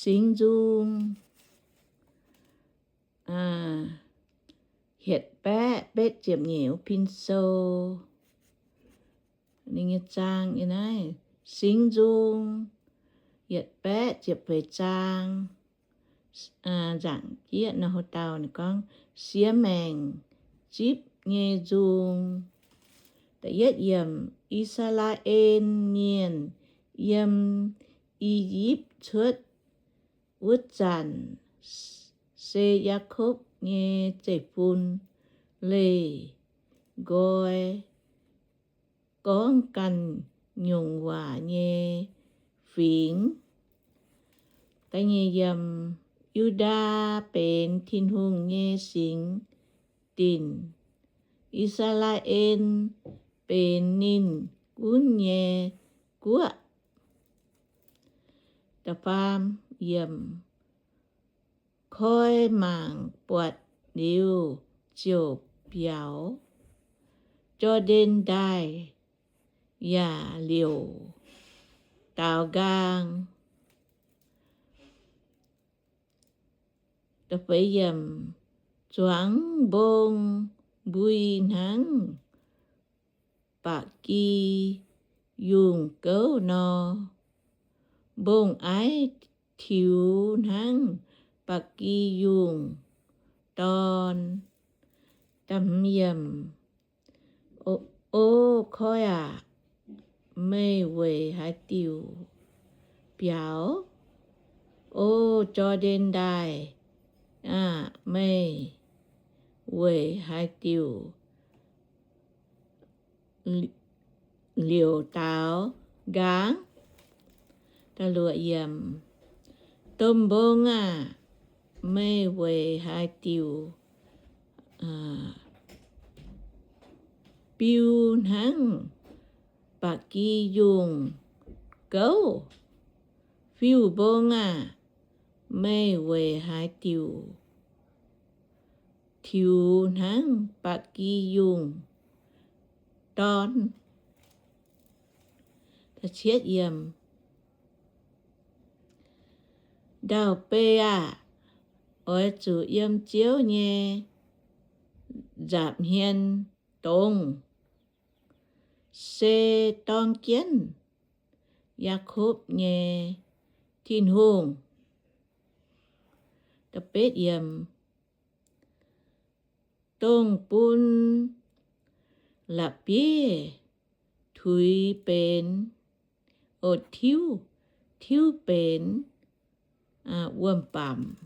Singx Nzung, hietc baeqv betv ziepc nyeic, Pin Sou. Ninh nyei zaang yiem naaiv, Singx Nzung, yietc baeqv ziepc feix zaang. Nzaangc jieqv nor, houv dauh ninh gorngv, Siex Maengc Zipv Nyei Nzung. I^saa^laa^en Mienh yiem I^yipv cuotv wuov zanc, se Yaakopv nyei zeiv-fun leih nqoi, gorngv ganh nyungc waac nyei fingx. Yu^ndaa benx Tin-Hungh nyei singx dinc. I^saa^laa^en benx ninh gunv nyei guoqv. Koi mangc buatc liuz ziouc biaux. Jor^ndaen Ndaaih yaac liouc daaux nqaang. Zuangx mbong mbui hnangv ba'gi yungh gouv nor, mbong-aiv tiux hnangv ba'gi yungh dorn. O koi aac, meih weic haaix diuc biaux? O Jor^ndaen Ndaaih aah! Meih weic haaix diuc liouc daaux nqaang? Domh mbong aah! Meih weic haaix diuc biu hnangv ba'gi yungh gouv? Fiuv-mbong aah! Meih weic haaix diuc tiux hnangv ba'gi yungh dorn? Ndau-beiv aah! Oix zuqc yiem Ziouv nyei nza'hmien dongz, se dorng jienv Yaakopv nyei Tin-Hungh. Dongh bun la'bieiv tuix benx, o, tiuv, tiuv benx wuom-bamc,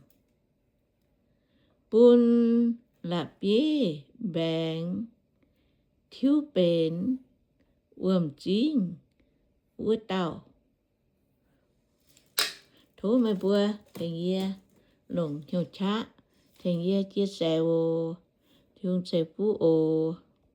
bun la'bieiv mbaengx, tiuv benx wuom-zingv wuov dauh. Tov meih mbuo tengx yie longc hnyouv qaqv tengx yie chia sẻ oc. Tin-Hungh ceix fuqv oc.